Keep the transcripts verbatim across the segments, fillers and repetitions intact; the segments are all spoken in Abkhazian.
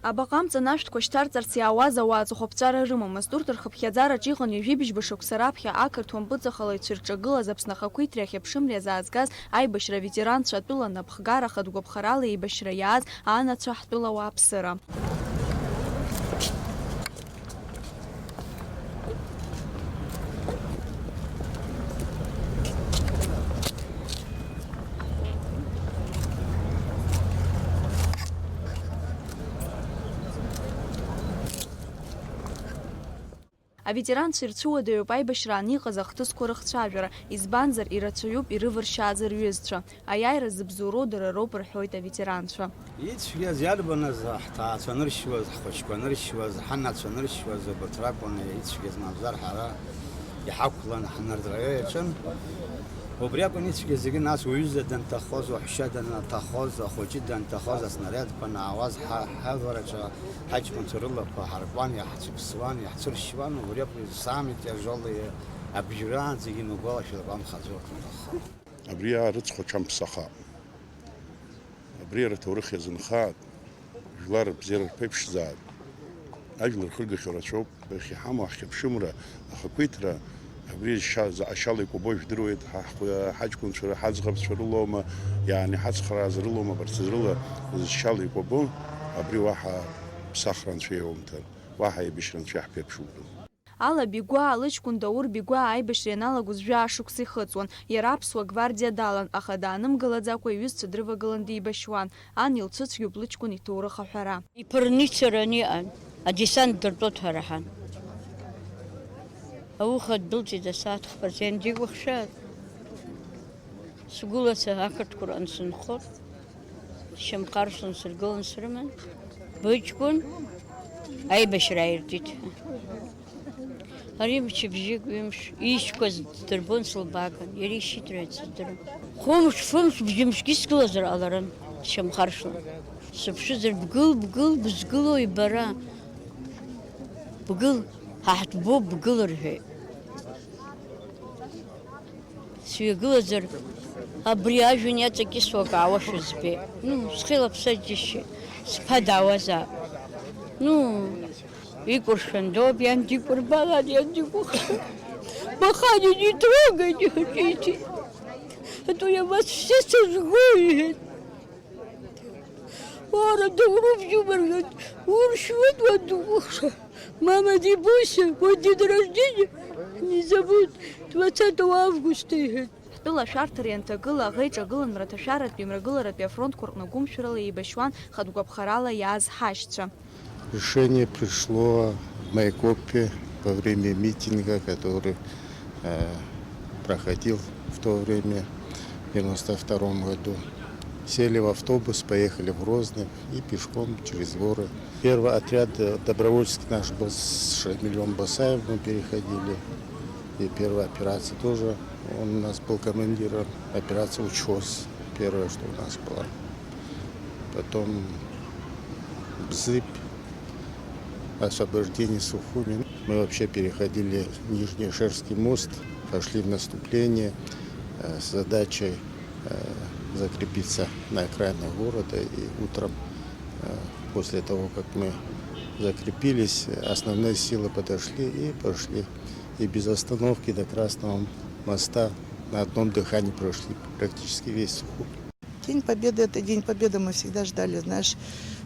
Абаҟа амҵан ашәҭқәа шьҭарҵарц иаауаз ауаа аҵыхәаԥҵәара рымамызт. Урҭ рхыԥхьаӡараҿ иҟан ҩажәи бжьба шықәса раԥхьа ақырҭуа мпыҵахалаҩцәа рҿагылаз Аԥсны ахақәиҭреи ахьыԥшымреи азаазгаз аибашьра аветеранцәа атәыла напхгара хатә гәаԥхарала еибашьра иааз анацәа ҳтәыла ауааԥсыра. Аветеранцәа ирцәыуадаҩуп аибашьраан иҟаз ахҭысқәа рыхцәажәара, избанзар, ирацәаҩуп ирывыршьааз рҩызцәа. Аиааира зыбзоуроу дара роуп рҳәоит аветеранцәа. Ицәгьаз иарбаныз ҳҭаацәа аныршьуаз, ҳхәыҷқәа аныршьуаз, ҳанацәа аныршьуаз убарҭ ракәын ицәгьаз, мамзар ҳара иҳақәлан ҳнырҵәара иаҿын. Убри акәын ицәгьаз зегьы, нас уҩыза данҭахоз, уаҳәшьа данҭахоз, ахәыҷы данҭахоз, аснариадқәа анаауаз ҳа-, ҳавараҿы ҳаҷкәынцәа рылақәа ҳаркуан, иаҳцәыԥсуан, иаҳцәыршьуан, убри акәын самый тяжёлый абжьраан зегьы имгәалашәо акәамхаӡо. Абри аарыцхә аҽамԥсахап. Абри ара аҭоурых иазынхааит, жәлар рыбзиара рԥеиԥшзааит. Ажәлар рхыргахьоу рацәоуп, иахьа иҳамоу ҳхьыԥшымра, ахақәиҭра, абри зшьа-, заҟа шьала икәабо жәдыруеит, ҳа ҳхәы-, ҳаҷкәынцәа, ҳаӡӷабцәа рылоума, иаани ҳацхрааз рылоума, абарҭ рыла зшьала икәабо, абри уаҳа ԥсахра анцәа иаумҭан, уаҳа еибашьра анцәа иаҳԥеиԥшумкын. Ала Бигәаа лыҷкәын Даур Бигәаа аибашьра ианалагоз жәаа шықәса ихыҵуан. Иара аԥсуа гвардиа далан, аха даанымгылаӡакәа иҩызцәа дрывагылан деибашьуан. Ан илцәыцәгьоуп лыҷкәын иҭоурых аҳәара. Иԥырны ицараны иҟан, адесант дыртәо дҳараҳан. Ауха ддәылҵит асааҭ хԥа рзы, иандикәыхшааит. Сгәылацәа ақырҭқәа рҟны сынхоит. Шьамхаршҭлан сыргылан срыман. Быҷкәын аибашьра ааиртит ҳәа. Ари мчыбжьык, ҩымш, иишьқәаз ддырбон, сылбааган, иара ишьит ҳәа сыздырам. Хәымш, фымш, бжьымшгьы сгылазар ҟаларын, Шьамхаршҭлан. Сыԥшызар, бгыл, бгыл, бызгылои бара? Бгыл, ҳа ҳтәбоуп, бгыл, рҳәеит. Сҩагылазар, абри ажәҩан иаҵакьысуа акы аауашәа збеит. Ну, схы еилаԥса џьысшьеит, сԥа даауазаап. Ну, икәыршәандоуп, иан дикәырбалан, иан дикәыхшан. Баха не трогайте, хотите. А то я вас все сожгу, иҳәеит. Уара, дыӷру бжьымырган, уршьуеит уан дукәыхша. Мама, не бойся, мой день рождения не забудь, двадцатого августа, иҳәеит. Ҳтәыла ашәарҭара ианҭагыла, аӷа иҿагылан мраҭашәаратәи мрагыларатәи афронтқәа рҟны гәымшәарала еибашьуан хатә гәаԥхарала иааз ҳашьцәа. Решение пришло в Майкопе во время митинга, который, э, проходил в то время, в девяносто втором году. Сели в автобус, поехали в Грозный и пешком через горы. Первый отряд, э, добровольческий наш был с Шамилём Басаевым, мы переходили. И первая операция тоже, он у нас был командиром. Операция «Учхоз», первая, что у нас была. Потом «Бзыб», освобождение Сухуми. Мы вообще переходили Нижнеошерский мост, пошли в наступление, э, с задачей, э, закрепиться на окраине города. И утром, э, после того, как мы закрепились, основные силы подошли и пошли. И без остановки до Красного моста на одном дыхании прошли практически весь Сухуми. День Победы — это День Победы, мы всегда ждали, знаешь,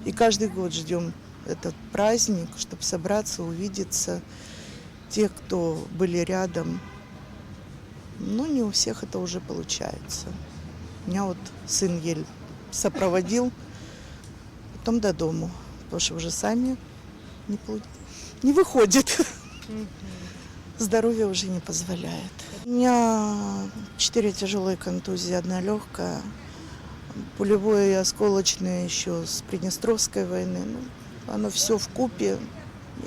и каждый год ждём этот праздник, чтоб собраться, увидеться. Те, кто были рядом, ну, не у всех это уже получается. Меня вот сын еле сопроводил, потом до дому, потому что уже сами не полу-, не выходит. Мгм. Здоровье уже не позволяет. У меня четыре тяжёлые контузии, одна лёгкая, пулевое и осколочное ещё с Приднестровской войны. Ну, оно всё вкупе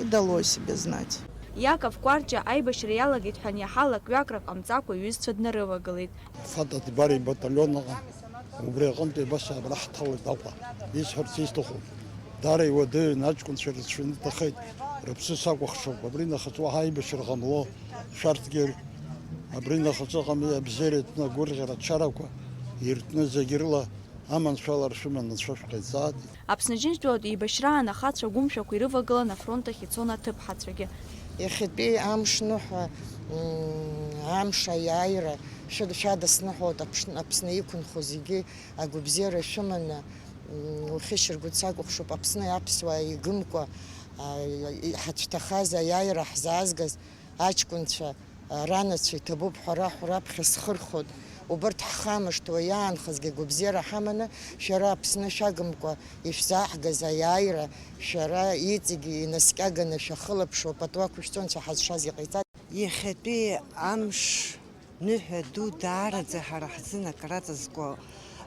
и дало о себе знать. Иаков Кәарҷиа аибашьра иалагеит ҳәа иаҳа лак-ҩакрак ҟамҵакәа иҩызцәа днарывагылеит. Фатәатәи Бари ибаталион аҟан, убри аҟынтәи абас абра ҳҭалоит Аҟәа. Исҳәарц исҭаху, даара иуадаҩын, аҷкәынцәа рацәаны иҭахеит, рыԥсы сакәыхшоуп, абри нахыс уаҳа аибашьра ҟамло, шәарҭгьы абри нахыс ыҟами, абзиара иатәны, агәырӷьара, ачарақәа иртәны зегь рыла Аманшәалара шәыманы анцәа шәҟаиҵааит. Аԥсны Џьынџьтәылатә еибашьраан ахацәа агәымшәақәа ирывагылан афронт ахь ицон аҭыԥҳацәагьы. Иахьатәи амш ныҳәа, мм, амш аиааира шәы-, шәадысныҳәоит, Аԥш-, Аԥсны иқәынхо зегьы агәабзиара шәыманы, мм, ухьышьаргәыц сакәыхшоуп, Аԥсны аԥсуаа игымкәа, а, иҳацәҭахаз аиааира ҳзаазгаз аҷкәынцәа, а, ранацәа иҭабуп ҳәа раҳ-, раԥхьа схырхәоит. Убырҭ ҳхамышҭуа иаанхазгьы агәабзиара ҳаманы, шәара Аԥсны шәагымкәа ишәзааҳгаз аиааира, шәара иҵегьы инаскьаганы шәахылаԥшуа патуақәа шәҵонцәа ҳазшаз иҟаиҵа. Иахьатәи амш ныҳәа ду даараӡа ҳара ҳзын акраҵазкуа,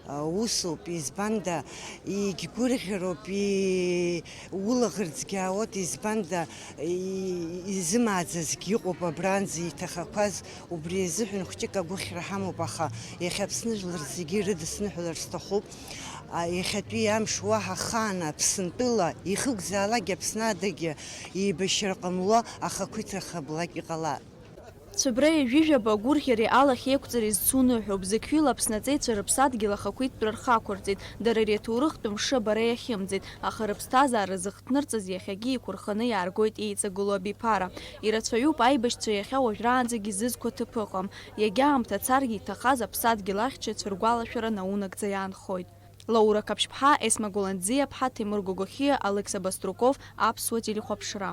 а, усуп, избанда, егьгәырӷьароуп, и-, улаӷырӡгьы аауеит, избанда, и-, изымааӡазгьы ыҟоуп абранӡа иҭахақәаз, убри азыҳәан хәҷык агәыхьра ҳамоуп, аха иахьа Аԥсны жәлар зегьы ирыдысныҳәалар сҭахуп. А, иахьатәи амш уаҳа ахаан Аԥсынтәыла ихықәзаалакгьы Аԥсны адагьы еибашьра ҟамло ахақәиҭра хаблак иҟалап. Цәыбреи ҩажәижәаба агәырӷьареи алахь еиқәҵара изцу ныҳәоуп. Зықьҩыла Аԥсны аҵеицәа рыԥсадгьыл ахақәиҭтәра рхы ақәырҵеит, дара ари аҭоурыхтә мшы абара иахьымӡеит, аха рыԥсҭазаара зыхҭнырҵаз иахьагьы еиқәырханы иааргоит еиҵагылоу абиԥара. Ирацәаҩуп аибашьцәа иахьа уажәраанӡагьы зызқәа ҭыԥ ыҟам. Иагьа аамҭа царгьы иҭахаз аԥсадгьыл ахьчаҩцәа ргәалашәара наунагӡа иаанхоит. Лаура Қаԥшьԥҳа, Есма Гәыланӡиаԥҳа, Ҭемыр Гогохиа, Алекса Баструков, Аԥсуа телехәаԥшра.